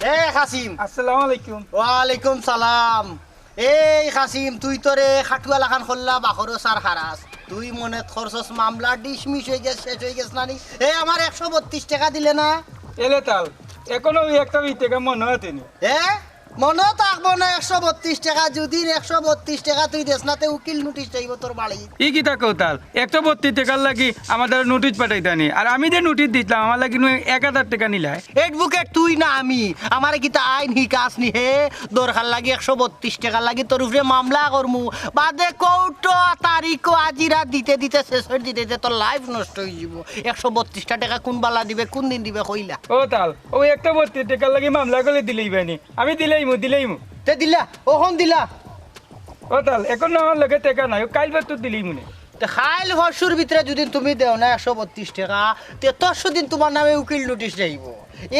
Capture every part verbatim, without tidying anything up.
এ কাসিম। আসসালামু আলাইকুম। ওয়ালাইকুম সালাম। এই কাসিম, তুই তো রে খাটুয়া লাখান করলা বাখরো সার হারাস। তুই মনে করছস মামলা ডিসমিস অই গেছ, শেষ অই গেছ না নি? এ, আমার একশো বত্রিশ টেকা দিলে না? এলে তাল, এখনো ওই একটা বিশ টেকা মনো আছে নি? এ, মনো থাকবো না একশো বত্রিশ টেকা? যদি একশো বত্রিশ টেকা তুই দেস না, তে উকিল নোটিশ যাইবো তোর বাড়ি। ই কিতা কও তাল? একশো বত্রিশ টেকার লাগি আমারে নোটিশ পাঠাইতা নি? আর আমি যে নোটিশ দিছলাম, আমার লাগি নু এক হাজার টেকা নিলায়। অ্যাডভোকেট তুই না আমি? আমারে কিতা আইন হিকাস নি হে? দরকার লাগি একশো বত্রিশ টেকার লাগি তোর উপরে মামলা করমু। বাদে কোর্টো তারিখো আজিরা দিতে দিতে শেষ অই দিতে দিতে তোর লাইফ নষ্ট অই যিবো। একশো বত্রিশটা টেকা কুন বালা দিবে, কুন দিন দিবে কইলা? ও তাল, ও একশো বত্রিশ টেকার লাগি মামলা করলে দিলেই বানি। আমি দিলেইমু, দিলেইমু। তে দিলা, অখন দিলা। ও তাল, এখন না আমার লগে টেকা নাই, ও কাইল বাদ তো দিলেইমু নে। তে কাইল পরশুর ভিতরে যদি তুমি দেও না একশো বত্রিশ টেকা, তে তরশু দিন তুমার নামে উকিল নোটিশ যাইবো।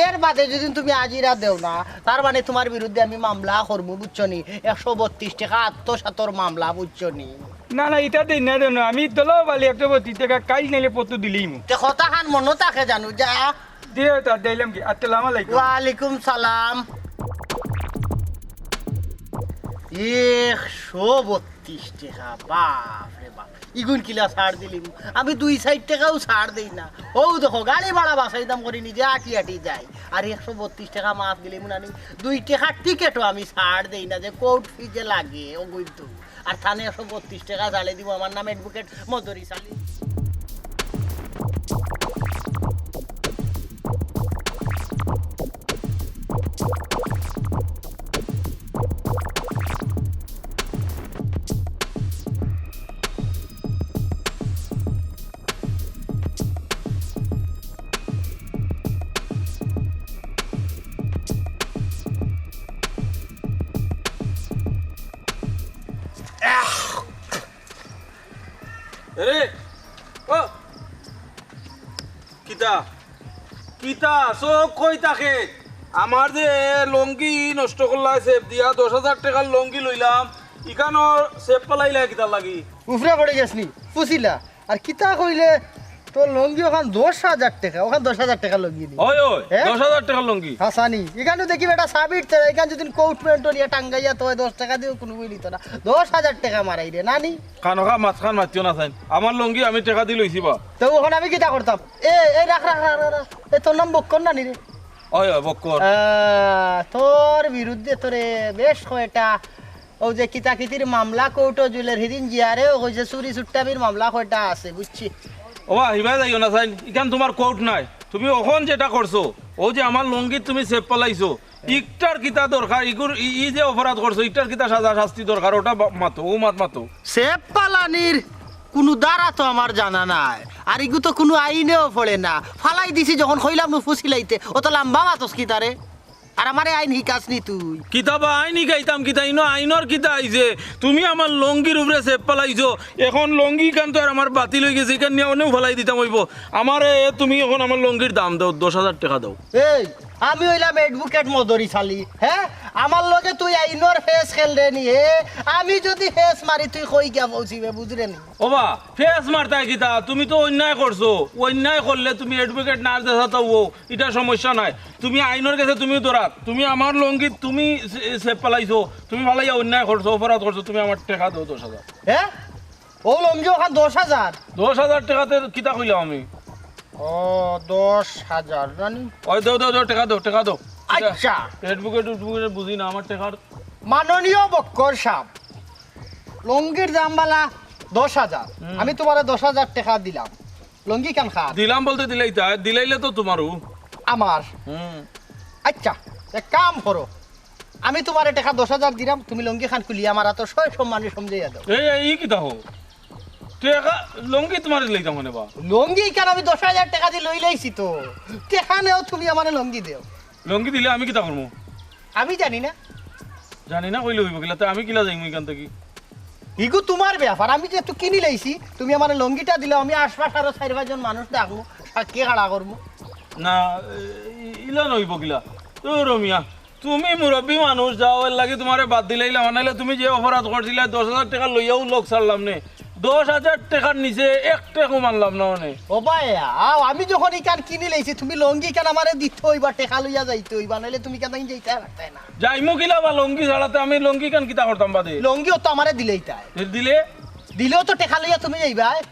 এর বাদে যদি তুমি আজিরা দেও না, তার মানে তুমার বিরুদ্ধে আমি মামলা করমু, বুঝছো নি? একশো বত্রিশ টেকা আত্মসাতর মামলা, বুঝছো নি? না, না, ইটা দেই না, দেই না। আমি দলো বালি একশো বত্রিশ টেকা কাইল নাইলে পরশু দিলেইমু। তে কথাখান মনো থাকে জানু, যা। দিও তা, দিলাম কি? আসসালামু আলাইকুম। ওয়ালাইকুম সালাম। একশো বত্রিশ টেকা, বাপ রে বাপ। ইগুন কিলা ছাড় দিলিমু? আমি দুই চাইর টেকাও ছাড় দেই না। অউ দেখো, গাড়ি ভাড়া বাচাইতাম করি নিজে আটি আটি যাই। আর একশো বত্রিশ টেকা মাফ দিলিমু না নি? দুই টেকার টিকেটও আমি ছাড় দেই না, যে কোর্ট ফি যে লাগে, অগুইন তো। আর থানে একশো বত্রিশ টেকা জালে দিব আমার নাম অ্যাডভোকেট মদরিছ আলী। এরে, ও, কিতা? কিতা? চউখ কই থাকে? আমার যে লঙ্গি নষ্ট করলায় ছেপ দিয়া, দশ হাজার টেকার লঙ্গি লইলাম, ইখানো ছেপ ফালাইলায় কিতার লাগি? উফরে পড়ি গেছনি, ফুছিলা। আর কিতা কইলে, তোর লঙ্গি অখান দশ হাজার টেকা, অখান দশ হাজার টেকা লঙ্গি নি। অয়, অয়, হে? দশ হাজার টেকার লঙ্গি। হাছানি, ইখানো দেখি বেটা সাবির তেরা, ইখান যদি কোর্ট প্যান্টো নিয়া টাঙ্গাইয়া থয় দশ টেকা দিও কুনু বই নিত না। দশ হাজার টেকা মারাইরে, না নি? খানোখা মাঝখান মাতিও না চাইন। আমার লঙ্গি আমি টেকা দি লইছি বা। তে অখন আমি কিতা করতাম? এ, এ, রাখ, রাখ, রাখ, রাখ, রাখ। এ, তোর নাম বক্কর না নি রে? অয়, অয়, বক্কর। আহ, তোর বিরুদ্ধে তোরে বেশ কয়টা অউ যে কিতা কিতির মামলা কোর্টো জুলের হিদিন জিয়ারেও কইছে চুরি চুট্টামির মামলা কয়টা আছে, বুঝছি। ওবা, হিবায় যাইও না চাইন, ইখান তুমার কোর্ট নায়। তুমি অখন যেটা করছো, অউ যে আমার লঙ্গিত তুমি ছেপ ফালাইছো, ইকটার কিতা দরকার, ইগুর, ই, ই যে অপরাধ করছো, ইকটার কিতা সাজা শাস্তি দরকার, ওটা বা-, মাতো, অউ মাত মাতো। ছেপ ফালানির কুনু ধারা তো আমার জানা নাই, আর ইগু তো কুনু আইনেও পড়ে না। ফালাই দিছি যখন কইলাম নু ফুছিলাইতে, অত লাম্বা মাতস কিতারে? আর আমারে আইন হিকাস নি তুই। কিতা বা আইন হিকাইতাম কিতা? ইনো আইনর কিতা আইছে? তুমি আমার লঙ্গির উপরে ছেপ ফালাইছো, এখন লঙ্গি ইখান তো আর আমার বাতিল অইগেছে, ইখান নিয়া অনেও ফালাই দিতাম অইবো। আমারে তুমি এখন আমার লঙ্গির দাম দেও, দশ হাজার টেকা দেও। এই, আমি অইলাম advocate মদরিছ আলী, হে? আমার লগে তুই আইনর ফেস খেলরে নি, হে? আমি যুদি ফেস মারি তুই কই গিয়া পৌঁছিবে, বুঝরে নি? ওবা, ফেস মারতায় কিতা? তুমি তো অন্যায় করছো, অন্যায় করলে তুমি advocate না দেছা তো ও, ইটা সমস্যা নাই। তুমি আইনর গেছে তুমি ধরাত, তুমি আমার লঙ্গিত তুমি ছে-, ছেপ ফালাইছো, তুমি ফালাইয়া অন্যায় করছো, অপরাধ করছো, তুমি আমার টেকা দেও দশ হাজার। হে? ও লঙ্গি অখান দশ হাজার? দশ হাজার টেকাতে কিতা কইলাম আমি? ও, দশ হাজার জানি। ওই দেও, দেও, দেও, টেকা দেও, টেকা দেও। আচ্ছা। Advocate, advocate বুঝি না, আমার টেকার মাননীয় বক্কর সাব, লঙ্গির দাম বালা দশ হাজার। হুম। আমি তুমারে দশ হাজার টেকা দিলাম। লঙ্গি কান খার? দিলাম বলতে দিলাইতা, দিলাইলে তো তুমারও। আমার? হুম। আচ্ছা, এক কাম করো, আমি তুমারে টেকা দশ হাজার দিলাম, তুমি লঙ্গি খান খুলিয়া আমার আতো সয় সম্মানে সমঝাইয়া দেও। এই, এই, ই কিতা হো? টেকা, লঙ্গি তুমারে দিলাইতাম মানে বা? লঙ্গি কান আমি দশ হাজার টেকা দি লইলাইছি তো। টেকা নেও, তুমি আমারে লঙ্গি দেও। লঙ্গি দিলে আমি কিতা করমু? আমি জানি না। জানি না কইলে অইবো কিলা? তে আমি কিলা যাইমু ইখান থাকি? ইগু তুমার ব্যাপার, আমি যেহেতু কিনিলাইছি, তুমি আমারে লঙ্গিটা দিলাও, আমি আশপাশ আরো চাইর পাঁচজন মানুষ ডাকমু, সাক্ষী খাড়া করমু। না, ই-, ইলা নইবো কিলা? তো রমিয়া, তুমি মুরব্বি মানুষ, যাও, এরলাগি তুমারে বাদ দিলাইলাম, নাইলে তুমি যে অপরাধ করছিলায়, দশ হাজার টেকা লইয়াও লগ ছাড়লাম নে। দশ হাজার টেকার নিচে এক টেকাও মানলাম না অনে। ও ভাই, আও, আমি যখন ইখান কিনিলাইছি, তুমি লঙ্গি ইখান আমারে দিতে অইবা, টেকা লইয়া যাইতে অইবা, নাইলে তুমি ইখান থাকি যাইতায় পারতায় না। যাইমু কিলা বা লঙ্গি ছাড়াতে? আমি লঙ্গি ইখান কিতা করতাম বাদে? লঙ্গিও তো আমারে দিলাইতায়। এ দিলে? দিলেও তো টেকা লইয়া তুমি যাইবায়।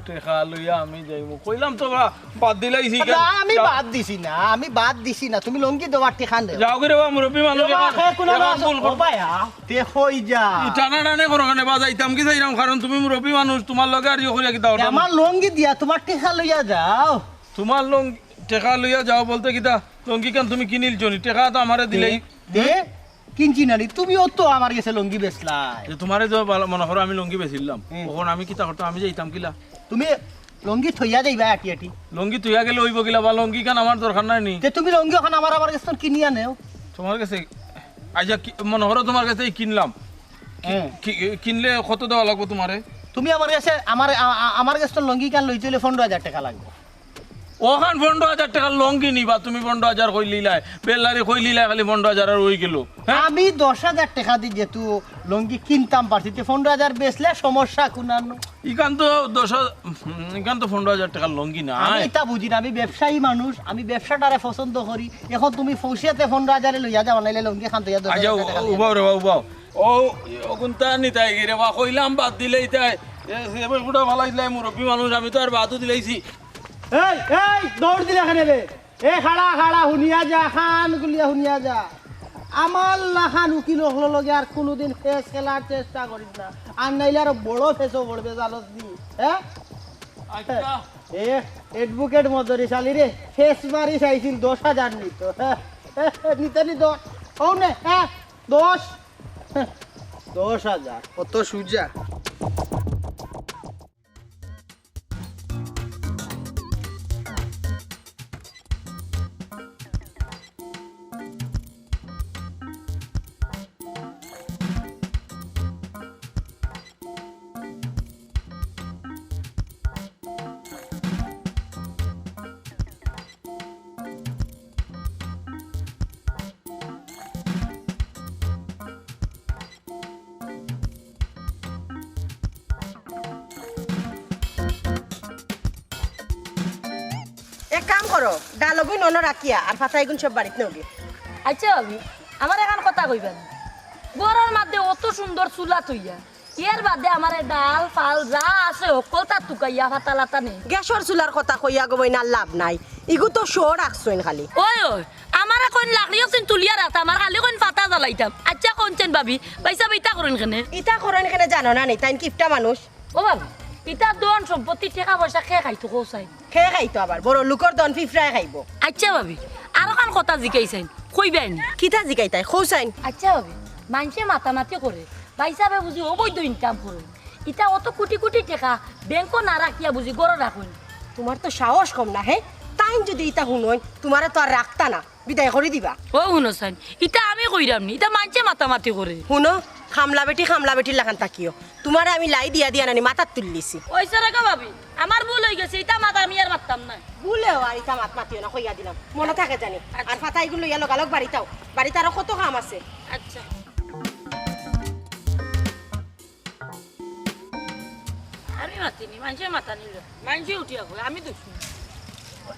টেকা লইয়া আমি যাইমু। কইলাম তো বা, বাদ দিলাইছি না, ইখান। আমি বাদ দিছি না, আমি বাদ দিছি না। তুমি লঙ্গি দেও আর টেকা নেও। যাও গি রে বা, মুরব্বি মানুষ, এ বা, এখন, হে, কুনো এখন না, ভুল কর-, ও ভাই, আ, তে কই যা। ই টানাটানি করো কেনে বা? যাইতাম কি যাইরাম, কারণ তুমি মুরব্বি মানুষ, তুমার লগে আর ইয়ে করিয়া কিতা করতাম? আমার লঙ্গি দিয়া তুমার টেকা লইয়া যাও। তুমার লং-, টেকা লইয়া যাও বলতে কিতা? লঙ্গি কান তুমি কিনিলছো নি? টেকা তো আমারে দিলেই। দে, দে। কিনছি না নি, তুমিও তো আমার গেছে লঙ্গি বেচলায়। যে তুমারে তো ভালা মনে করো আমি লঙ্গি বেচিলাম, হুম। অখন আমি কিতা করতাম, আমি যাইতাম কিলা? তুমি লঙ্গি থইয়া যাইবায় আটি আটি। লঙ্গি থইয়া গেলে অইবো কিলা বা? লঙ্গি কান আমার দরকার নাই নি। তে তুমি লঙ্গি অখন আমার, আমার গেছে কিনিয়া নেও। তুমার গেছে, আচ্ছা, কি, মনে করো তুমার গেছে কিনলাম। কি, হ্যাঁ। কি, কিনলে কত দেওয়া লাগবো তুমারে? তুমি আমার গেছে, আমার, আ-, আ-, আমার গেছে লঙ্গি কান লইতে অইলে পনরো হাজার টেকা লাগবো। অখান পনরো হাজার টেকার লঙ্গি নি বা তুমি পনরো হাজার কইলিলায়, বেল্লারি কইলিলায় খালি পনরো হাজার আর অইগেলো, হে? আমি দশ হাজার টেকা দি যেহেতু লঙ্গি কিনতাম পারছি, তে পনরো হাজার বেচলে সমস্যা কুনানো? ইখান তো দশ হাজার, হুম, ইখান তো পনরো হাজার টেকার লঙ্গি না। আমি ইতা বুঝি না, আমি ব্যবসায়ী মানুষ, আমি ব্যবসাটারে পছন্দ করি। অখন তুমি ফৌসিয়াতে পনরো হাজারে লইয়া যাও, নাইলে লঙ্গি খান তো ইয়া দশ হাজার আচ্ছা, টেকা উ-, লইয়া উবাও রে বা, উবাও। ও, অগুনতা নিতায় গি রে বা, কইলাম বাদ দিলাইতায়। এ, সে ফুটা ফালাই দিলাই, মুরব্বি মানুষ, আমি তো আর বাদও দিলাইছি। এই, এই, দৌড় দিলে কেনে বে? এ, খাড়া, খাড়া, হুনিয়া যা, কান খুলিয়া হুনিয়া যা। আমার লাখান উকিল অকলর লগে আর কুনুদিন ফেস খেলার চেষ্টা করিস না, আর নাইলে আরো বড় ফেসও পড়বে, জানোস নি? হ্যাঁ? আচ্ছা। এ, advocate মদরিছ আলী রে, ফেস মারি চাইছিল দশ হাজার নিত। নিতে নি দশ। ও নে, হ্যাঁ, দশ। দশ হাজার। কত সুজা। এক কাম করো, ডালগুইন অনো রাখিয়া আর ফাতা ইগুইন সব বাড়িত নেওগি। আচ্ছা ভাবি, আমার এখান কথা কইবা নি? ঘরর মাঝে অত সুন্দর চুলা থইয়া, এর বাদে আমারে ডাল, ফাল যা আছে হক্কলতা তুকাইয়া ফাতা লাতা নেই। গ্যাসর চুলার কথা কইয়া গো বইন আর লাভ নাই, ইগু তো শো রাখছইন খালি। ওই, ওই, আমারে কইন লাকড়ি অকসিন তুলিয়া রাখতা, আমার খালি কইন ফাতা জ্বালাইতাম। আচ্ছা কইনছেন ভাবি, ভাইসাব ইতা করইন কেনে? ইতা করইন কেনে জানো না নি, তাইন কিপটা মানুষ। ও ভাবি, ইতা ধন সম্পত্তি টেকা পয়সা কে খাইতো কও চাইন? কে খাইতো আবার? বড় লোকর ধন ফিফড়ায় খাইবো। আচ্ছা ভাবি, আরোখান কথা জিকাইছাইন, কইবায় নি? কিতা জিকাইতায়? কও চাইন। আচ্ছা ভাবি, মানষে মাতামাতি করে, ভাইসাবে বুঝি অবৈধ ইনকাম করইন। ইতা অত কুটি কুটি টেকা ব্যাংকো না রাখিয়া বুঝি ঘরো রাখইন। তুমার তো সাহস কম না, হে? তাইন যুদি ইতা হুনইন, তুমারে তো আর রাখতা না। বিদায় করি দিবা। ও হুনো চাইন, ইতা আমি কইরাম নি, ইতা মানষে মাতামাতি করে। হুনো, খামলা বেটি, খামলা বেটির লাখান থাকিও। তুমারে আমি লাই দিয়া দিয়া নানি মাথাত তুলিলিছি। ওই সারা গো ভাবি, আমার ভুল অই গেছে, ইতা মাত আমি আর মাততাম না। ভুলেও আর ইতা মাত মাতিও না, কইয়া দিলাম। মনো থাকে জানি। আচ্ছা। আর ফাতা ইগুন লইয়া লগালগ বাড়িত আও। বাড়িত আরো কত কাম আছে। আচ্ছা। আমি মাতিনি, মানষে মাতানিলো। মানষে উঠিয়া কয়, আমি দুষি।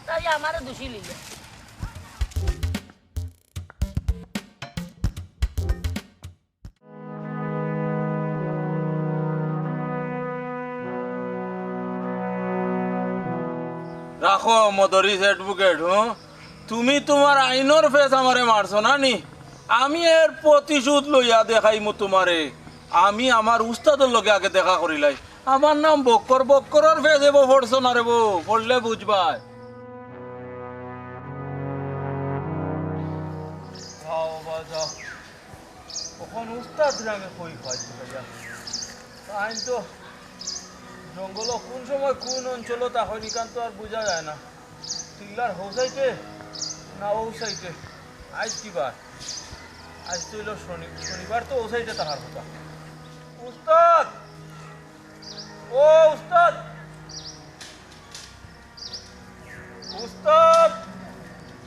তাই আমারে দুষি লিলে। রাখো, মদরিছ advocate, হুঁ? তুমি তুমার আইনর ফেস আমারে মারছো না নি? আমি এর প্রতিশোধ লইয়া দেখাইমু তুমারে। আমি আমার উস্তাদর লগে আগে দেখা করিলাই। আমার নাম বক্কর, বক্করর ফেস এবো পড়ছো না রে বো, পড়লে বুঝবায়। যাও বা যাও। অখন উস্তাদরে আমি কই পাই ভাইয়া? তাইন তো জঙ্গলো কুন সময় কুন অঞ্চলো থাকইন ইখান তো আর বুঝা যায় না। টিল্লার হউ সাইডে না অউ সাইডে? আইজ কি বার? আইজ তো অইলো শনি-, শনিবার, তো অউ সাইডে থাকার কথা। উস্তাদ! ও উস্তাদ! উস্তাদ!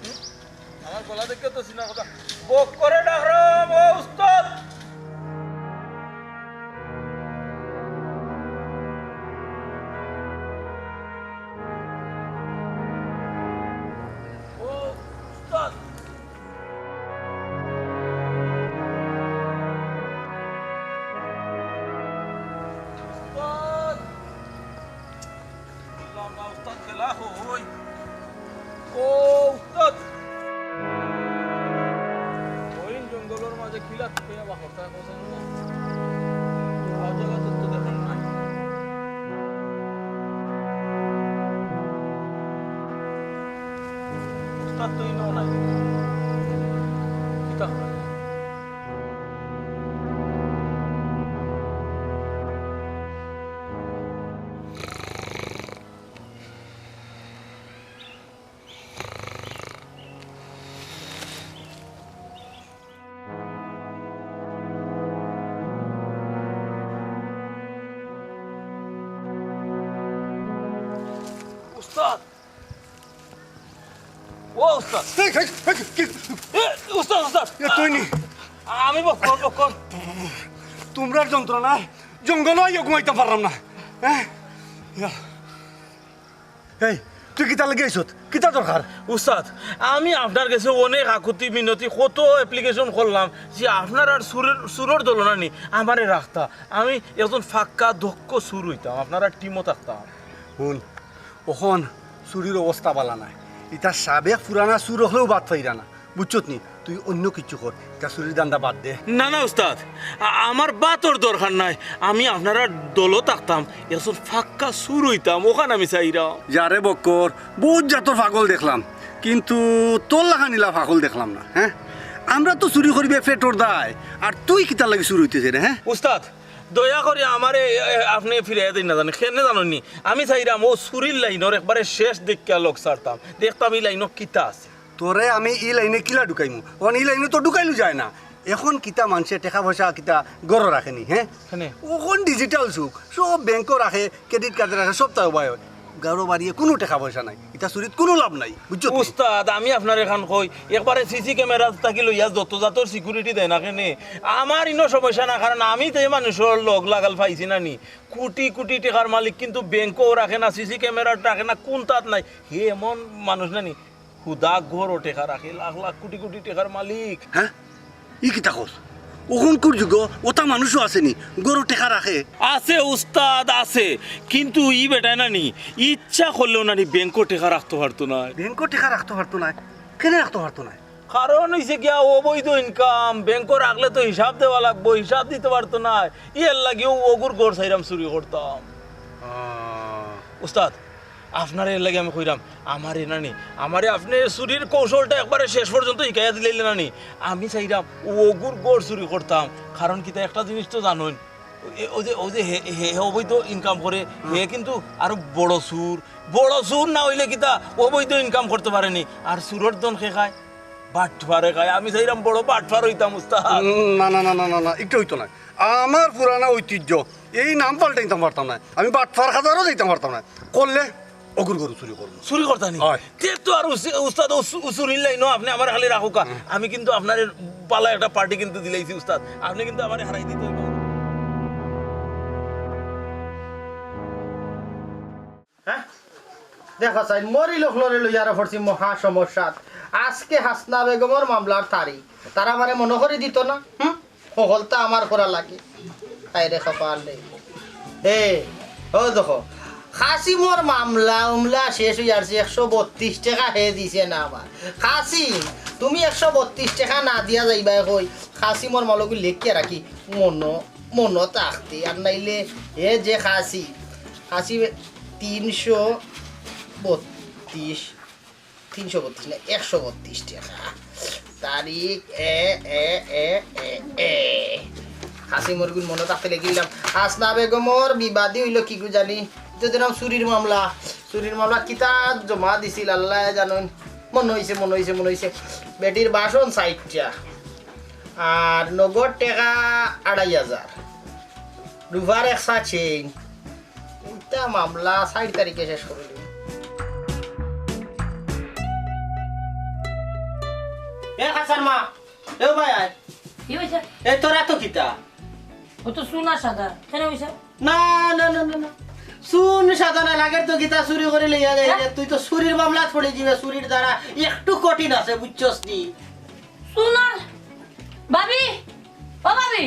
হুম? আমার গলা দেখিয়া তো চিনার কথা। বক্করে ডাকরাম, ও উস্তাদ! ও উস্তাদ! উস্তাদ! বুঝলাম না, উস্তাদ গেলা কই? ও উস্তাদ! অইন জঙ্গলর মাঝে কিলা তুকাইয়া বাকরতা কইছইন না? আর জাগা তো, তো দেখার নাই। উস্তাদ তো ইনো নাই। কিতা হয়? উস্তাদ! ও উস্তাদ! এই, এই, এই, কি? এ, উস্তাদ, উস্তাদ! এ, তুই নি? আমি বক্কর, বক্কর। তুমরার যন্ত্রণায় জঙ্গলো আইয়া ঘুমাইতাম পারলাম না। হ্যাঁ? ইয়া। এই, তুই কিতার লাগি আইছত? কিতা দরকার? উস্তাদ, আমি আপনার গেছে অনেক আকুতি মিনতি, কত application করলাম যে আপনারার চুরর, চুরর দলনানি আমারে রাখতা। আমি একজন পাক্কা দক্ষ চুর অইতাম, আপনারার টিমো থাকতাম। হুন, অখন চুরির অবস্থা বালা নায়। ইতা সাবেক পুরানা চুর অকলেও বাদ পাইরা না, বুঝছত নি? তুই অইন্য কিচ্ছু কর, ইতা চুরির ধান্দা বাদ দে। না, না উস্তাদ, আ-, আমার বাতর দরকার নাই। আমি আপনারার দলো থাকতাম, একজন পাক্কা চুর অইতাম, অখান আমি চাইরাম। যা রে বক্কর, বউত জাতর পাগল দেখলাম, কিন্তু তোর লাখান ইলা পাগল দেখলাম না, হ্যাঁ? আমরা তো চুরি করি বে পেটর দায়, আর তুই কিতার লাগি চুর অইতে চাইরে, হ্যাঁ? উস্তাদ, দয়া করি আমারে, এ, এ, আপনে ফিরাইয়া দেইন না জানি, কেনে জানইন নি? আমি চাইরাম অউ চুরির লাইনর একবারে শেষ দেখিয়া লগ ছাড়তাম, দেখতাম ই লাইনো কিতা আছে। তোরে আমি ই লাইনে কিলা ঢুকাইমু? অখন ই লাইনে তো ঢুকাইলু যায় না। অখন কিতা মানষে টেকা পয়সা কিতা ঘরো রাখে নি, হ্যাঁ? কেনে? অখন digital যুগ, সব ব্যাংকো রাখে, credit card-এ রাখে, সব তাও ভাই। ঘরো বাড়িয়ে কুনু টেকা পয়সা নাই, ইতা চুরিত কুনু লাভ নাই, বুঝছো তুমি? উস্তাদ, আমি আপনারে অখান কই, একবারে CC camera থাকি লইয়া যত জাতর security দেয় না কেনে, আমার ইনো সমস্যা না, কারণ আমি তো ই মানষর লগ লাগাল পাইছি না নি, কুটি কুটি টেকার মালিক, কিন্তু ব্যাংকো রাখে না, CC camera রাখে না, কুনতাত নাই, হে এমন মানুষ না নি, হুদা ঘরো টেকা রাখে, লাখ লাখ কুটি কুটি টেকার মালিক। হ্যাঁ? ই কিতা কস? অখনকুর যুগো অতা মানুষও আছে নি, ঘরো টেকা রাখে? আছে উস্তাদ, আছে। কিন্তু ই বেটায় না নি, ইচ্ছা করলেও না নি, ব্যাংকো টেকা রাখতো পারতো নায়। ব্যাংকো টেকা রাখতো পারতো নায়? কেনে রাখতো পারতো নায়? কারণ অইছে গিয়া অবৈধ income, ব্যাংকো রাখলে তো হিসাব দেওয়া লাগবো, হিসাব দিতো পারতো নায়। এর লাগিও অগুর ঘর চাইরাম চুরি করতাম। আহ। উস্তাদ, আপনারে এর লাগি আমি কইরাম, আমারে না নি, আমারে আপনে চুরির কৌশলটা একবারে শেষ পর্যন্ত শিখাইয়া দিলাইলে না নি, আমি চাইরাম অগুর ঘর চুরি করতাম। কারণ কিতা, একটা জিনিস তো জানইন, এ, অউ যে, অউ যে হে, হে, হে অবৈধ income করে, হুম। হে কিন্তু আরো বড় চুর। বড় চুর না অইলে কিতা অবৈধ income করতে পারে নি? আর চুরর ধন কে খায়? বাটফারে খায়, আমি চাইরাম বড় বাটফার অইতাম উস্তাদ। উম, না, না, না, না, না, না, ইটা অইতো নায়। আমার পুরানা ঐতিহ্য, এই নাম পাল্টাইতাম পারতাম নায়। আমি বাটফার খাতারও যাইতাম পারতাম নায়। করলে অগুর গরু চুরি করমু। চুরি করতা নি? অয়। তে তো আর উস-, উস্তাদ, উস-, উসুরির লাইনও আপনে আমারে খালি রাখউক্কা। হুম। আমি কিন্তু আপনারে বালা একটা পার্টি কিন্তু দিলাইছি উস্তাদ। আপনে কিন্তু আমারে হারাই দিতে অইবো। হ্যাঁ? দেখো চাই, মরি লোক লড়ে লইয়া আরো পড়ছি মহা সমস্যাত। আজকে হাসনা বেগমর মামলার তারিখ। তারা আমারে মনো করি দিত না? হুম? হকলতা আমার করা লাগে। হায় রে কপাল রে। এ, ও দেখো, কাসিমর মামলা উমলা শেষ অইয়া আরছে, একশো বত্রিশ টেকা হে দিছে না আমার। কাসিম, তুমি একশো বত্রিশ টেকা না দিয়া যাইবায় কই? কাসিমর মালগু লেখিয়া রাখি, মনো, মনো থাকতে, আর নাইলে এ যে কাসিম, কাসিম তিনশো বত্রিশ, তিনশো বত্রিশ না, একশো বত্রিশ টেকা। তারিখ এ, এ, এ, এ, এ। কাসিমর গুন মনো থাকতে লেখি দিলাম। হাসনা বেগমর বিবাদী অইলো কিগু জানি? তো দিলাম চুরির মামলা। চুরির মামলা কিতা জমা দিছিল আল্লায় জানইন। মনো অইছে, মনো অইছে, মনো অইছে। বেটির বাসন চাইরটা। আর নগদ টেকা আড়াই হাজার। রুফার একটা চেইন। ইটা মামলা চাইর তারিখে শেষ করি দিমু। এ হাসান মা, এ ভাই আয়। কি অইছে? এ তোরা তো কিতা? ও তো চুন আর সাদা। কেনে অইছে? না, না, না, না, না। চুন সাদা না, লাগের তো কিতা চুরি করি লইয়া যায় হ্যাঁ? যে, তুই তো চুরির মামলাত পড়ি যিবে, চুরির ধারা একটু কঠিন আছে, বুঝছস নি? চুন আর ভাবি, ও ভাবি,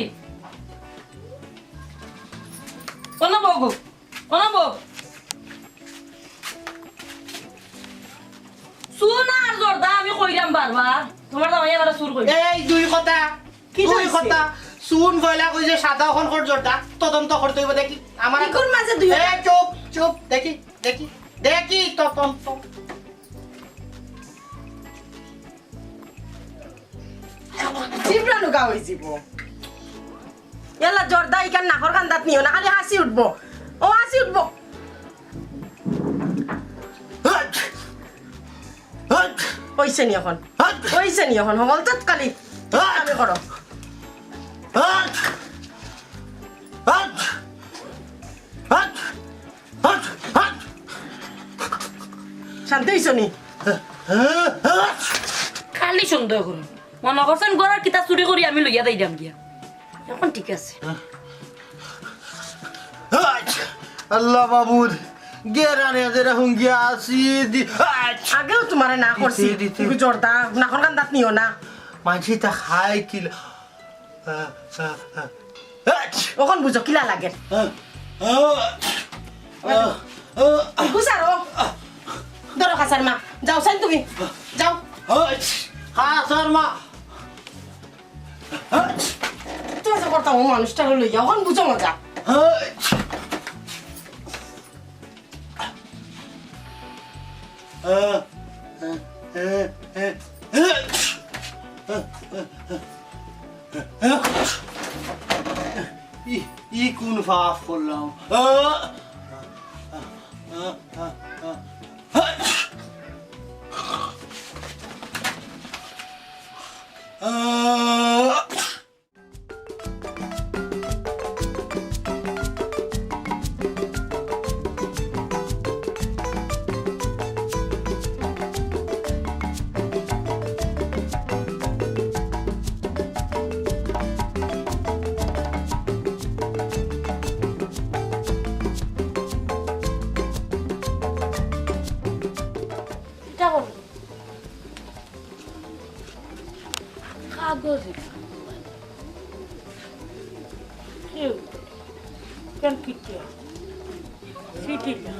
কোন বউ গো? কোন বউ? চুন আর জর্দা আমি কইরাম বারবার, তুমার জামাই আমারে চুর কইছে। এই দুই কথা, কি দুই কইছে? কথা। চুন পয়লা কইছে সাদা, অখন কর জর্দা, তদন্ত করতে অইবো দেখি। আমার ইকুর মাঝে দুই এ, চুপ, চুপ, দেখি, দেখি, দেখি, তদন্ত। জিবরা নুগা অই যিবো। ইয়াল্লা, জর্দা ইখান নাকর কান্দাত নিও না, খালি হাসি উঠবো। ও হাসি উঠবো। হাট! হাট! অইছে নি অখন? হাট! অইছে নি অখন? হকলতাত খালি হাট! আমি করো। হাট! হাট! হাট! হাট! হাট! শান্তি অইছো নি? খালি সন্দেহ করো। মনো করছইন ঘরর কিতা চুরি করি আমি লইয়া যাইরাম গিয়া। অখন ঠিক আছে। আল্লাহ মাবুদ, গেরানে যেরা হুঙ্গিয়া আসি দি। আগেও তুমারে না করছি, দিতে, দিতে। একটু জর্দা, নাকর কান্দাত নিও না। মাঝে তা খাই কিলা। অখন বুঝো কিলা লাগে। বুঝারো। ধরো হাসান মা, যাও চাইন তুমি, যাও। হাসান মা। তুমি যে করতাম ও মানুষটারে লইয়া, অখন বুঝো মজা। ই, ই কোন পাপ করলাম? ইটা কোন? কাগজ ইটা। কেউ? কেন কিতা? চিঠি না।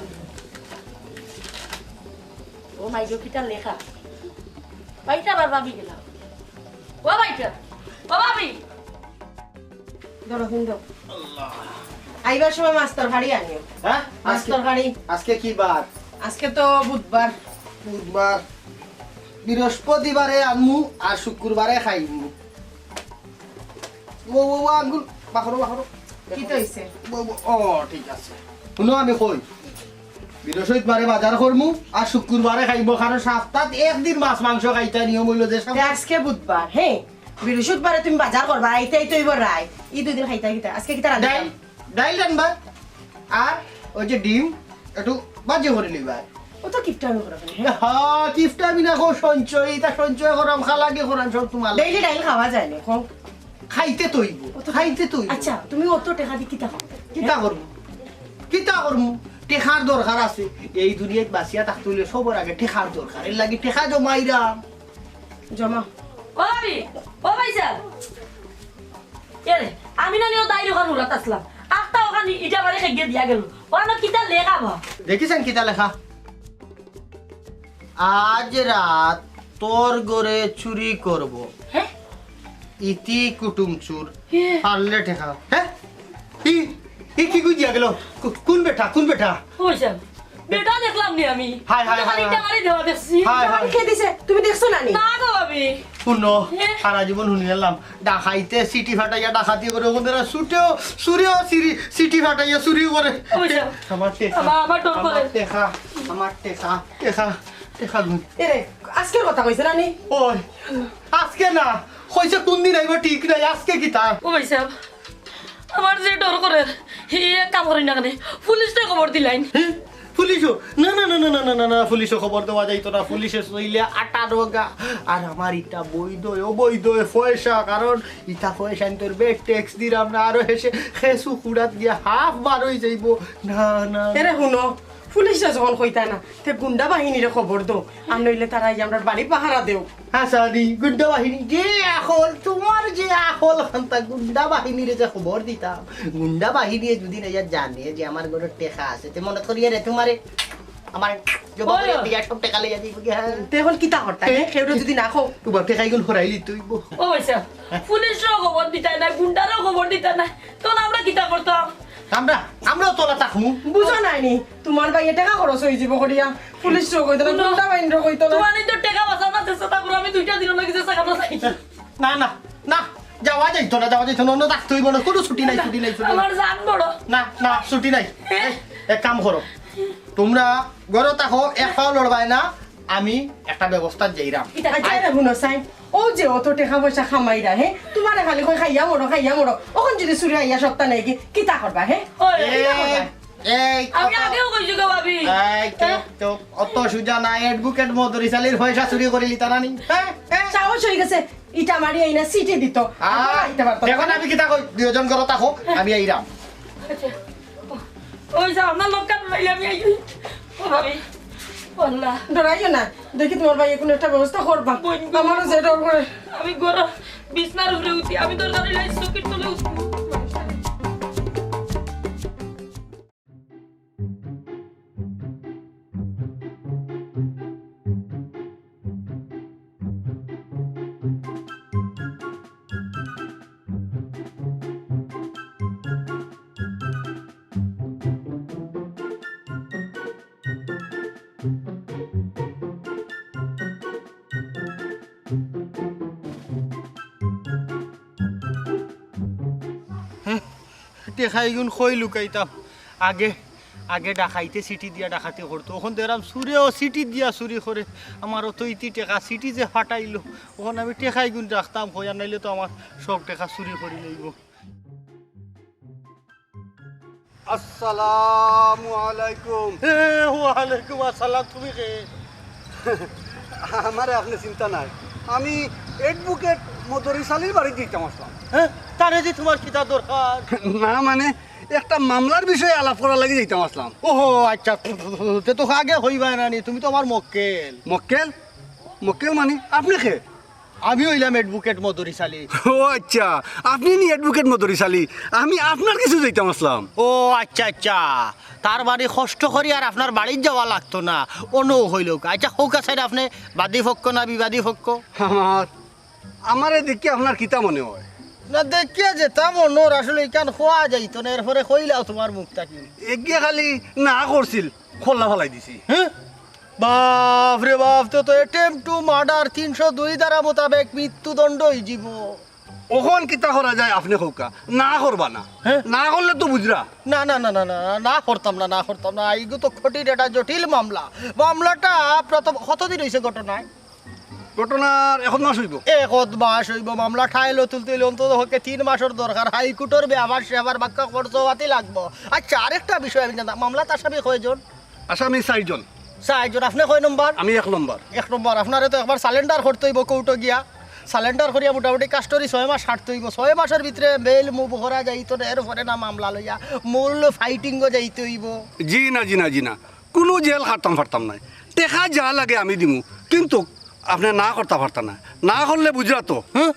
ও মাই গো, কিতা লেখা? ভাইটা আবার ভাবি গেলাম। ও ভাইটা, ও ভাবি। ধরো, হিন্দু। আইবার সময় মাছ তরকারি আনিও। হ্যাঁ? মাছ আজকে, তরকারি। আজকে কি বার? আজকে তো বুধবার। বুধবার। বৃহস্পতিবারে আনমু আর শুক্রবারে খাইমু। ও, ও, ও, আঙ্গুল, বাখরো, বাখরো। কিতা অইছে? ও, ও, ও, ঠিক আছে। হুনো, আমি কই। বৃহস্পতিবারে বাজার করমু, আর শুক্রবারে খাইমু, কারণ সপ্তাত একদিন মাছ মাংস খাইতা নিয়ম অইলো যে সব। তে আজকে বুধবার, হে, বৃহস্পতিবারে তুমি বাজার করবা, আইতে আইতে অইবো রাইত, ই দুই দিন খাইতা কিতা? আজকে কিতা রান্ধবা? ডাইল, ডাইল রানবা, আর ওই যে ডিম একটু ভাজি করি লিবা। ও তো কিপটা আমি করি ফেলি, হে? হ্যাঁ, কিপটা আমি না, কও সঞ্চয়, ইতা সঞ্চয় করাম, খালাকি করাম, সব তোমার। ডেইলি ডাইল খাওয়া যায় না, কও। খাইতে তো অইবো, ও তো খাইতে তো অইবো। আচ্ছা, তুমি অত টেকা দি কিতা করবে? কিতা করমু? কিতা করমু? টেকার দরকার আছে। এই দুনিয়াত বাঁচিয়া থাকতে অইলে সবর আগে টেকার দরকার। এর লাগি টেকা জমাইরাম। জমা। ও ভাবি, ও ভাই সাহেব। এরে, আমি না নি ও দাইর ওখান উড়াত আসলাম। আখতা ওখান ইটা বাড়ি খেগে দিয়া গেল। ওখানে কিতা লেখা বা? দেখিছেন কিতা লেখা? আজ রাত তোর ঘরে চুরি করব। হ্যাঁ? ইতি কুটুম চুর। এ। পারলে টেকা। হ্যাঁ? ই, ই কি কই দিয়া গেল? কু-, কোন বেটা? কোন বেটা? ও ভাই সাহেব, বেটা দেখলাম নি আমি। হায়, হায়, তো খালি হায়, হায়। ইটা বাড়ি দেওয়া দেখছি। হায়, হায়। ইটা বাড়ি কে দিছে? তুমি দেখছো না নি? না গো ভাবি। হুনো, এ? সারা জীবন হুনি এলাম। ডাকাইতে চিঠি ফাটাইয়া ডাকাতি করে, ওদের আর ছুটেও, চুরেও চিঠি, চিঠি ফাটাইয়া চুরি করে। ও ভাই সাহেব। আমার টেকা। আমার, আমার ডর করে। আমার টেকা, আমার টেকা, টেকা, টেকা গুন। এরে, আজকের কথা কইছে না নি? ওই, আজকে না, কইছে কোন দিন আইবো ঠিক নাই, আজকে কিতা? ও ভাই সাহেব, আমার যে ডর করে, হে এক কাম করইন না কেনে, পুলিশরে খবর দিলাইন। হে? পুলিশও? না, না, না, পুলিশও খবর দেওয়া যাইতো না, পুলিশে চইলে আটা রোগা। আর আমার ইটা বৈধ, অবৈধ পয়সা, কারণ ইটা পয়সা আমি তোর বেড ট্যাক্স দিলাম না, আরো হেসে খেসু কুড়াত গিয়া হাফ বার অই যাইবো। না, না, না। এরে হুনো, পুলিশে যখন কইতা না, তে গুন্ডা বাহিনীরে খবর দেও, আর নইলে তারা এই আমরার বাড়ি পাহারা দেও। হাসানি, গুন্ডা বাহিনী, যে আখল, তোমার যে আখল খান্তা, গুন্ডা বাহিনীরে যে খবর দিতাম, গুন্ডা বাহিনীয়ে যদি না ইয়া জানে যে আমার ঘরো টেকা আছে, তে মনে করিয়া রে তোমারে আমার জবর ওই। দিয়া সব টেকা লইয়া দিব গি, হ্যাঁ। তে এখন কিতা করতা, এ? কেউরে যদি না কও? তোমার টেকা এগুন হরাইলি তুই বো। ও ভাই সাহেব, পুলিশরেও খবর দিতা না, গুন্ডারেও খবর দিতা না, তখন আমরা কিতা করতাম? আমরা, আমরাও তোলা থাকমু। বুঝো নাই নি? তোমার ভাইয়ে টেকা খরচ অই যাইবো করিয়া। পুলিশরেও কইতো না, হুনো, গুন্ডা বাহিনীরেও কইতো না। তোমার এই তো টেকা বাঁচানোর চেষ্টা করো, আমি দুইটা দিন লাগি চেষ্টা করতে চাই। না, না, না, যাওয়া যাইতো না, যাওয়া যাইতো না, অন্য থাকতে অইবো না, কোনো ছুটি নাই, ছুটি নাই, ছুটি নাই। আমার জান বড়। না, না, ছুটি নাই। এ? এই, এক কাম করো, তোমরা ঘরো থাকো, এক পাও লড়বায় না, আমি একটা ব্যবস্থা যাইরাম। আচ্ছা, রে হুনো সাইন, ও যে অত টেকা পয়সা কামাইরা, হে, তোমারে খালি কয় খাইয়া মরো, খাইয়া মরো, অখন যদি চুরে আইয়া সপ্তাহ নেই কি, কিতা করবা, হে? ওই, এই, কিতা করবা? এই, আমি অত, আগেও কইছি গো ভাবি। এই, চুপ, হ্যাঁ? চুপ, অত সুজা না, অ্যাডভোকেট মদরিস আলীর পয়সা চুরি করিলিতা না নি? হ্যাঁ? হ্যাঁ? সাহস অই গেছে, ইটা মারি আইনা চিঠি দিত। আহ, আইতে পারতো না। দেখো না, আমি কিতা কই, দুইজন ঘরো থাকো, আমি আইরাম। আচ্ছা। ওই যে আপনার লোক কান পাইলে আমি আই। ও ভাবি, ও আল্লাহ। ডরাইও না, দেখি তোমার ভাইয়ে কোনো একটা ব্যবস্থা করবা। বইন গো। আমারও যে ডর করে। আমি ঘরো বিছনার উপরে উঠি, আমি দরকার অইলে চৌকির তলে উঠি। হে, টেকা ইগুন কই লুকাইতাম? আগে, আগে ডাকাইতে চিঠি দিয়া ডাকাতি করতো, অখন দেখরাম চুরেও চিঠি দিয়া চুরি করে। আমার অত ইতি টেকা চিঠি যে ফাটাইলো, অখন আমি টেকা ইগুন রাখতাম কই, আর নাইলে তো আমার সব টেকা চুরি করি লইবো। আসসালামু আলাইকুম। এ, ওয়ালাইকুম আসসালাম, তুমি কে? আমারে আপনে চিনতা নায়, আমি অ্যাডভোকেট মদরিস আলীর বাড়িত যাইতাম আসলাম। হ্যাঁ, তারে যে তোমার কিতা দরকার? না মানে, একটা মামলার বিষয়ে আলাপ করার লাগি যাইতাম আসলাম। ওহো, আচ্ছা, তে তো আগে কইবায় না নি, তুমি তো আমার মক্কেল। মক্কেল? মক্কেল মানে? আপনে কে? আমি অইলাম অ্যাডভোকেট মদরিস আলী। ও আচ্ছা, আপনে নি অ্যাডভোকেট মদরিস আলী? আমি আপনার গেছে যাইতাম আসলাম। ও আচ্ছা, আচ্ছা, তার মানে কষ্ট করি আর আপনার বাড়িত যাওয়া লাগতো না, অনো অইলো। আচ্ছা, কউক্কা ছাইন, আপনে বাদী পক্ষ না বিবাদী পক্ষ? আমার, আমারে দেখি আপনার কিতা মনে অয়? না, দেখিয়া যেতা মনে অর, আসলে ইখান কওয়া যাইতো না, এরপরে কইলাও তোমার মুখ থাকি। এগিয়ে খালি না করছিল, খোল্লা ফালাই দিছি। হ্যাঁ? বাপ রে বাপ, তে তো attempt to murder তিনশো দুই ধারা মোতাবেক মৃত্যুদণ্ড অইযিবো। অখন কিতা করা যায় আপনে কউক্কা, না করবা না? হ্যাঁ? না করলে তো বুঝরা। না, না, না, না, না, না, না করতাম না, না করতাম না। ইগু তো কঠিন একটা জটিল মামলা। মামলাটা প্রথম কতদিন অইছে ঘটনায়? ঘটনার এক মাস অইবো। এক মাস অইবো, মামলা trial-ও তুলতে অইলে অন্তত পক্ষে তিন মাসর দরকার। হাইকোর্টর ব্যাপার স্যাপার বাক্কা খরচপাতি লাগবো। আচ্ছা, আরেকটা বিষয় আমি জানতাম, মামলাত আসামি কয়জন? আসামি চাইরজন। চাইরজন। আপনে কয় নম্বর? আমি এক নম্বর। এক নম্বর। আপনারে তো একবার surrender করতে অইবো কোর্টো গিয়া। Surrender করিয়া মোটামুটি custody ছয় মাস খাটতে অইবো। ছয় মাসর ভিতরে bail move করা যাইতো না, এরপরে না মামলা লইয়া মূল fighting-ও যাইতে অইবো। জি না, জি না, জি না, কুনু জেল খাটতাম পারতাম নায়। টেকা যা লাগে আমি দিমু, কিন্তু আপনে না করতা পারতা না। না করলে বুঝরা তো, হ্যাঁ?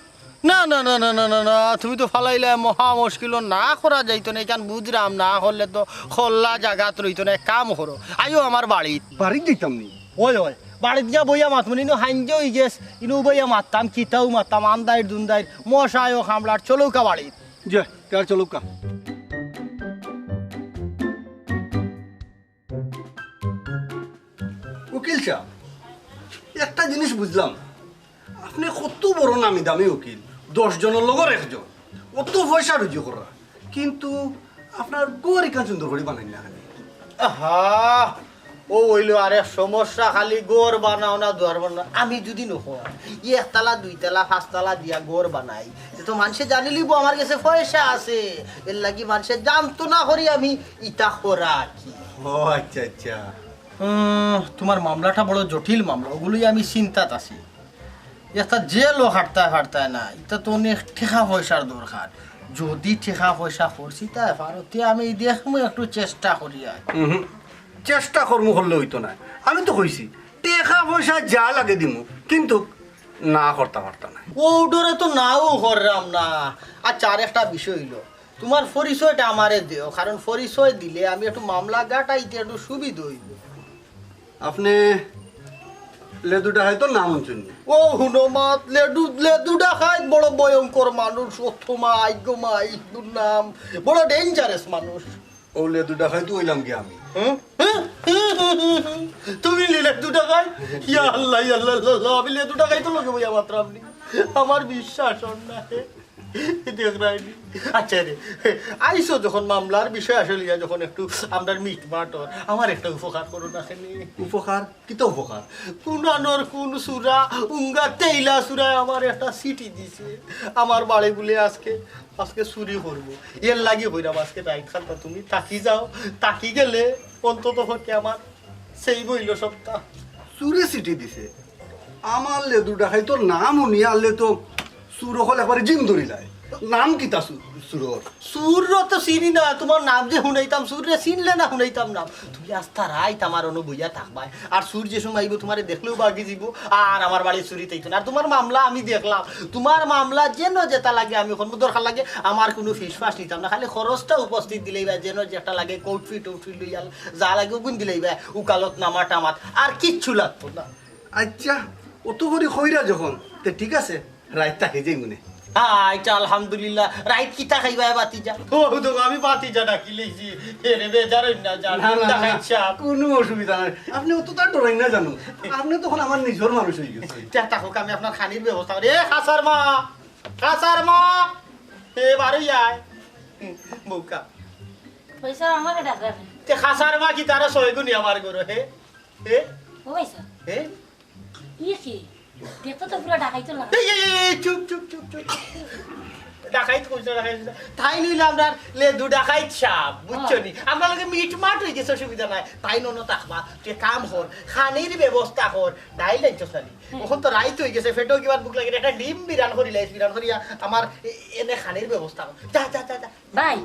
না, না, না, না, না, না, না, তুমি তো ফালাইলা মহা মুশকিল, না করা যাইতো না, ইখান বুঝরাম, না করলে তো খোলা জাগাত রইতো না। এক কাম করো, আইও আমার বাড়িত। বাড়িত যাইতাম নি? ওই, ওই, বাড়িত গিয়া বইয়া মাতমু নি, ইনো হাইঞ্জা অই গেছ, ইনো বইয়া মাততাম, কিতাউ মাততাম, আন্দাইর দুন্দাইর, মশায়ও কামড়ার, চলউক্কা বাড়িত। যে, তার চলউক্কা। উকিল সাব, একটা জিনিস বুঝলাম না। আপনে কত বড় নামি দামি উকিল, দশ জনর লগর একজন, অত পয়সা রুজি কররা, কিন্তু আপনার ঘর ইখান সুন্দর করি বানাইন না কেনে? আহা, ও অইলো আরেক সমস্যা, খালি ঘর বানাও না, দুয়ার বানাও না। আমি যদি নকই, একতলা, দুইতলা, পাঁচতলা দিয়া ঘর বানাই, তে তো মানষে জানিলিবো আমার গেছে পয়সা আছে। এরলাগি মানষে জানতো না করি আমি ইতা করা কি। ও আচ্ছা, আচ্ছা। উম, তুমার মামলাটা বড় জটিল মামলা, অগুলোই আমি চিন্তাত আছি। একটা জেলও খাটতায় পারতায় না, ইটা তো অনেক টেকা পয়সার দরকার। যদি টেকা পয়সা খরচিতায় পারো, তে আমি দেখমু, একটু চেষ্টা করিয়া। উহুম, চেষ্টা করমু করলে অইতো নায়। আমি তো কইছি, টেকা পয়সা যা লাগে দিমু, কিন্তু না করতা পারতা নায়। অউ ডরে তো নাও কররাম না। আচ্ছা, আরেকটা বিষয় অইলো, তুমার পরিচয়টা আমারে দেও, কারণ পরিচয় দিলে আমি একটু মামলা গাটাইতে একটু সুবিধা অইবো। আপনে লেদু ডাকাইতর নাম হুনছইন নি? ও হুনো মাত, লেদু, লেদু ডাকাইত বড় ভয়ঙ্কর মানুষ, ও থমা, আইগো মা, ইগুর নাম, বড় dangerous মানুষ। অউ লেদু ডাকাইত অইলাম গি আমি। হুম? তুমি লেদু ডাকাইত? ইয়া আল্লাহ, ইয়া আল্লাহ, ইয়া আল্লাহ, আমি লেদু ডাকাইতর লগে বইয়া মাতরাম নি। আমার বিশ্বাস অর না। দেখরায়নি। আচ্ছা রে, আইছো যখন মামলার বিষয় আসে লইয়া যখন একটু আমরার মিটমাট অর, আমার একটা উপকার করো না কেনে? উপকার? কিতা উপকার? কুনানোর কুন চুরা, উঙ্গা তেইলা চুরায় আমারে একটা চিঠি দিছে। আমার বাড়ি বুলে আজকে, আজকে চুরি করবো। এরলাগি কইরাম আজকে রাইত খানটা তুমি থাকি যাও, থাকি গেলে অন্তত পক্ষে আমার save অইলো সবটা। চুরে চিঠি দিছে? আমার লেদু ডাকাইতর নাম হুনিয়া আনলে তো চুর অকল একবারে জিম ধরিলায়। নাম কিতা চু-, চুরর? চুররে তো চিনি না, তুমার নাম যে হুনাইতাম, চুররে চিনলে না হুনাইতাম নাম। তুমি আস্তা রাইত আমার অনো বইয়া থাকবায়। আর চুর যে সময় আইবো তুমারে দেখলেউ বাগি যিবো, আর আমার বাড়ি চুরিত আইতো না। আর তুমার মামলা আমি দেখলাম, তুমার মামলা যেন যেটা লাগে আমি করমু, দরকার লাগে আমার কুনু ফিস-ফাস নিতাম না, খালি খরচটা উপস্থিত দিলেই বা যেন যেটা লাগে, কোর্ট ফি-টোর্ট ফি লইয়া যা লাগে অগুন দিলেই বা, উকালতনামা-টামাত, আর কিচ্ছু লাগতো না। আচ্ছা, অত করি কইরা যখন, তে ঠিক আছে, রাইত থাকি যাইমুনে। আচ্ছা, আলহামদুলিল্লাহ। রাইত কিতা খাইবায় ভাতিজা? ও, দেখো, আমি ভাতিজা ডাকি লইছি। এরে বেজার অইন না, জান। না, না, না, না। ডাকাইত সাব। কুনু অসুবিধা নাই। আপনে অততা ডরাইন না জানো। আপনে তো অখন আমার নিজর মানুষ অইগেছইন। তে থাকউক, আমি আপনার খানির ব্যবস্থা করি। এ, খাসার মা! খাসার মা! এ, বারই আয়। বউকা। পয়সা আমারে ডাকরা নি। তে খাসার মা কিতা আরো ছয় গুণি আমার ঘরো, হে? হে? ও পয়সা। হে? ইয়ে কি? দেখতে তো পুরা ডাকাইত লাগে। এই, এই, এই, এই, চুপ, চুপ, চুপ, চুপ। ডাকাইত কইছ না, ডাকাইত কইছ না। তাইন অইলা আমরার লেদু ডাকাইত সাব, বুঝছো নি? আমরার লগে মিটমাট অইগেছে, অসুবিধা নাই। তাইন অনো থাকবা, তুই কাম কর, খানির ব্যবস্থা কর, ডাইল আনছস না নি? অখন তো রাইত অইগেছে, পেটো কিমান ভুক লাগে, একটা ডিম বিরান করিলাইস, বিরান করিয়া আমার এ-, এনে খানির ব্যবস্থা কর। যা, যা, যা, যা। ভাই,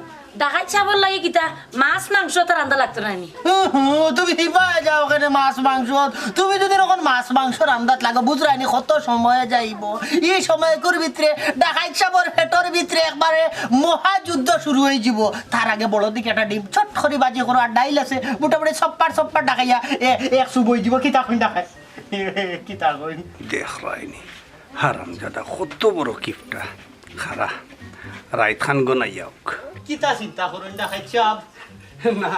ডাকাইত সাবর লাগি কিতা মাছ মাংস তো রান্দা লাগতো না নি? হুম, হুম, তুমি হিবায় যাও কেনে মাছ মাংস? তুমি যদি অখন মাছ মাংস রান্দাত লাগো, বুঝরায়নি কত সময় যাইবো। ই সময়কুর ভিতরে ডাকাইত সাবর পেটর ভিতরে একবারে মহাযুদ্ধ শুরু অইযিবো। তার আগে বড় দেখি একটা ডিম ছট করি ভাজি করো, আর ডাইল আছে, মোটামুটি সপ্পার সপ্পার ডাকাইয়া এ-, এক সুপ অইযিবো। কিতা কইন ডাকাইত? কিতা কইন? দেখরায়নি, হারামজাদা কত বড় কিপটা। খারা, রাইত খান গনাইয়া অউক। কিতা চিন্তা করইন ডাকাইত সাব? না,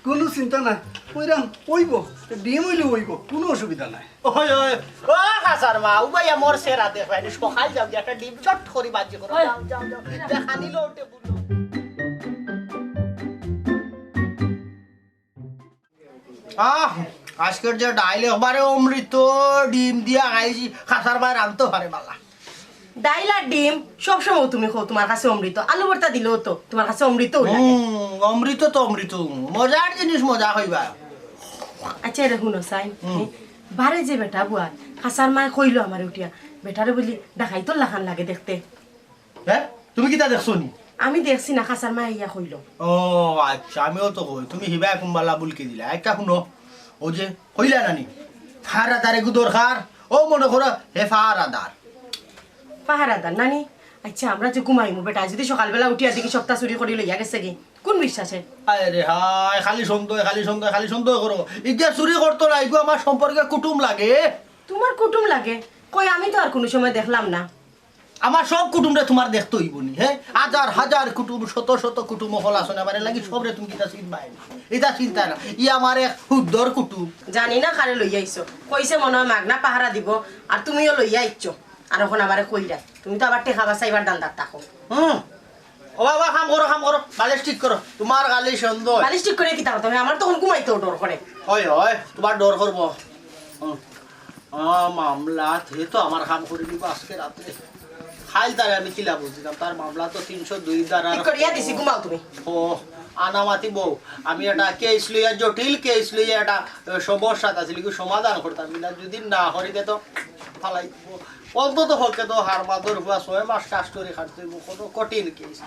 কুনু চিন্তা নাই, অইরাম অইবো, ডিম অইলেও অইবো, কুনু অসুবিধা নাই। ওই, ওই, ও খাছার মা, উবাইয়া মোর সেরা দেখো, এনে সকাল যাও গিয়া একটা ডিম চট করি বাজি করো। ওই। যাও, যাও, যাও। দেখা নিল ওটে বুলো। আহ, আজকের যে ডাইল একবারে অমৃত, ডিম দিয়া খাইছি, খাছার মায় রানতো পারে বালা। ডাইল আর ডিম সবসময় তুমি কও তুমার কাছে অমৃত, আলু ভর্তা দিলেও তো তুমার কাছে অমৃত লাগে। হুম, অমৃত তো অমৃত, মজার জিনিস মজা কইবা। আচ্ছা, এটা হুনো চাই, হুম। বারে যে বেটা বুয়ার, খাছার মায় কইলো আমারে উঠিয়া, বেটারে বুলি ডাকাইতর লাখান লাগে দেখতে। হে? তুমি কিতা দেখছো নি? আমি দেখছি না, খাছার মায় ইয়া কইলো। ও আচ্ছা, আমিও তো কই, তুমি হিবায় কুনবালা বুলকি দিলা। একটা হুনো, ও যে কইলা নানি, পাহারাদার এগু দরকার, ও মনো করো হে পাহারাদার। পাহারাদার নানি? আচ্ছা, আমরা যে ঘুমাইমু বেটা, যদি সকালবেলা উঠিয়া দেখি সবতা চুরি করি লইয়া গেছে গি, কুন বিশ্বাসে? আরে হায়, খালি সন্দেহ, খালি সন্দেহ, খালি সন্দেহ করো। ইগিয়া চুরি করতো না, ইগু আমার সম্পর্কে কুটুম লাগে। তুমার কুটুম লাগে? কই, আমি তো আর কুনু সময় দেখলাম না। আমার সব কুটুমরে তুমার দেখতে অইবো নি, হে? হাজার হাজার কুটুম, শত শত কুটুম অকল আছইন, আমারে লাগি সবরে তুমি কিতা চিনবায় নি? ইতা চিন্তা না, ই আমার এক হুদ্দর কুটুম। জানি না কারে লইয়া আইছো, কইছে মনো অয় মাগনা পাহারা দিবো, আর তুমিও লইয়া আইছো, আর অখন আমারে কইরায়, তুমি তো আবার টেকা বাচাইবার ধান্দাত থাকো। হুম, ও বাবা, কাম করো, কাম করো, বালিশ ঠিক করো, তুমার খালি সন্দেহ। বালিশ ঠিক করি কিতা করতাম? আমার তো অখন ঘুমাইতেও ডর করে। অয়, অয়, তুমার ডর করবো। হুম। আ, মামলা, হে তো আমার কাম করি দিবো আজকে রাত্রে। কাইল তারে আমি কিলা বুঝিলাম, তার মামলা তো তিনশো দুই ধারার। ঠিক করিয়া দিছি, ঘুমাও তুমি। ও, আনা মাতিবো। আমি একটা কেস লইয়া, জটিল কেস লইয়া একটা, এ, সমস্যাত আছি, লিখি সমাধান করতাম, কিনা যদি না করি দে তো ফালাই দিবো। অন্তত পক্ষে তো হারমাদর পুয়া ছয় মাস কাস্টডি খাটতে অইবো, কত কঠিন কেস।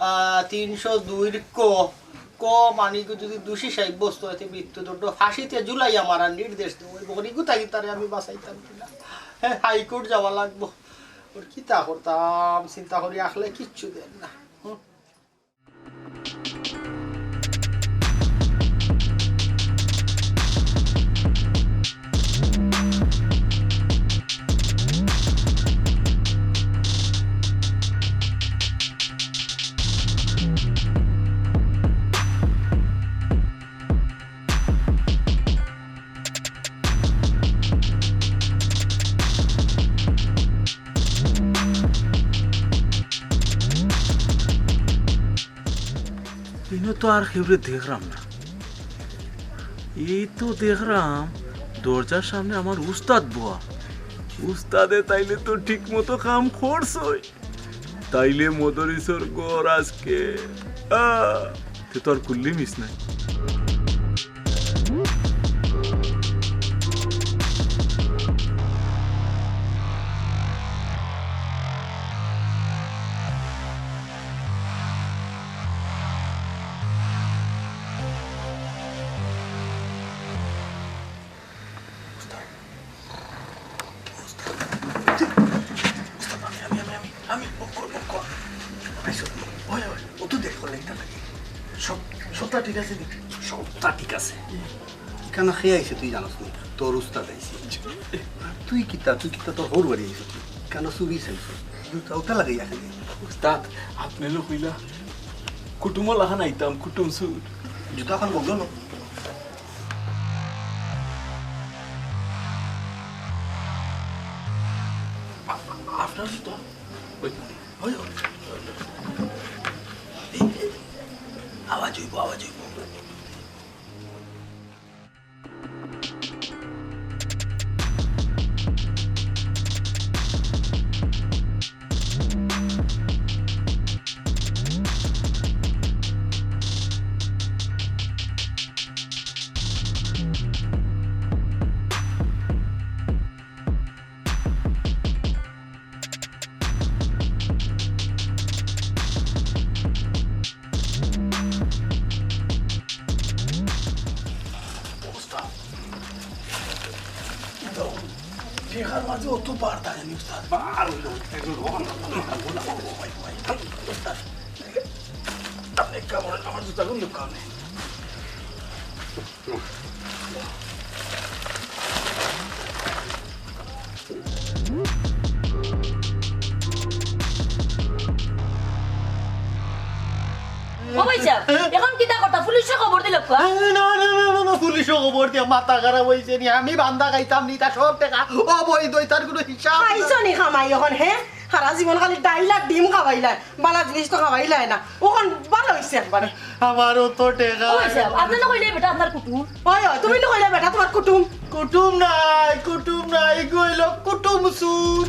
আ, তিনশো দুইর ক, ক মানে কি যদি দোষী সাব্যস্ত অয় তে মৃত্যুদণ্ড, ফাঁসিতে ঝুলাইয়া মারার নির্দেশ দেওয়া অইবো। অখন ইগু থাকি তারে আমি বাচাইতাম কিনা? হে, হাইকোর্ট যাওয়া লাগবো। অর কিতা করতাম, চিন্তা করি আখলে কিচ্ছু দের না। হুম। ইনো তো আর কেউরে দেখরাম না। এই তো দেখরাম দরজার সামনে আমার উস্তাদ বওয়া। উস্তাদে তাইলে তো ঠিক মতো কাম করছইন। তাইলে মদরিছর ঘর আজকে, আহ, তে তো আর কুল্লি মিস নাই। উস্তাদ, আমি, আমি, আমি, আমি, আমি, ও, ও, ও, ও। আইসো, ওই, ওই, ও তো দেখো, লেখটা লাগে। সব, সবটা ঠিক আছে নি? সবটা ঠিক আছে। ইখানো কে আইছে তুই জানোস নি? তোর উস্তাদ আইছে। তুই কিতা, তুই কিতা তোর হউর বাড়ি আইছস? ইখানো চুরি চাইছস? জুতা উতা লাগাইয়া খালি। উস্তাদ, আপনে লো কইলা, কুটুমর লাখান আইতাম, কুটুম চুর। জুতা খান বগলো লো। আ-, আপনার জুতা? ওই, ওই, ওই। এই, এই, আওয়াজ অইবো, আওয়াজ অইবো। অবস্থা। ইতাও টেকার মাঝে অত বার থাকে নি উস্তাদ। বার অইলো। একজন ভগবান, ভগবান, ভগবান, ভগবান, ভাই, ভাই। উস্তাদ। আপনে এক কাম করেন, আমার জুতাগুন দোকানে। ও ভাই সাহেব, এখন কিতা কথা? পুলিশে খবর দিল কোয়া? না, খবর দিয়া মাথা খারাপ অইছে নি, আমি বান্দা খাইতাম নি, তা সব টেকা অবৈধ, তার কুনু হিসাব নাই। খাইছো নি কামাই অখন, হে? সারা জীবন খালি ডাইল আর ডিম খাওয়াইলায়, বালা জিনিস তো খাওয়াইলায় না। অখন বালা অইছে একবারে। আমারও তো টেকা। ওই যে, আপনে না কইলে বেটা আপনার কুটুম। ওই, ওই, তুমি না কইলে বেটা তোমার কুটুম। কুটুম নায়, কুটুম নায়, ইগু অইলো কুটুম চুর।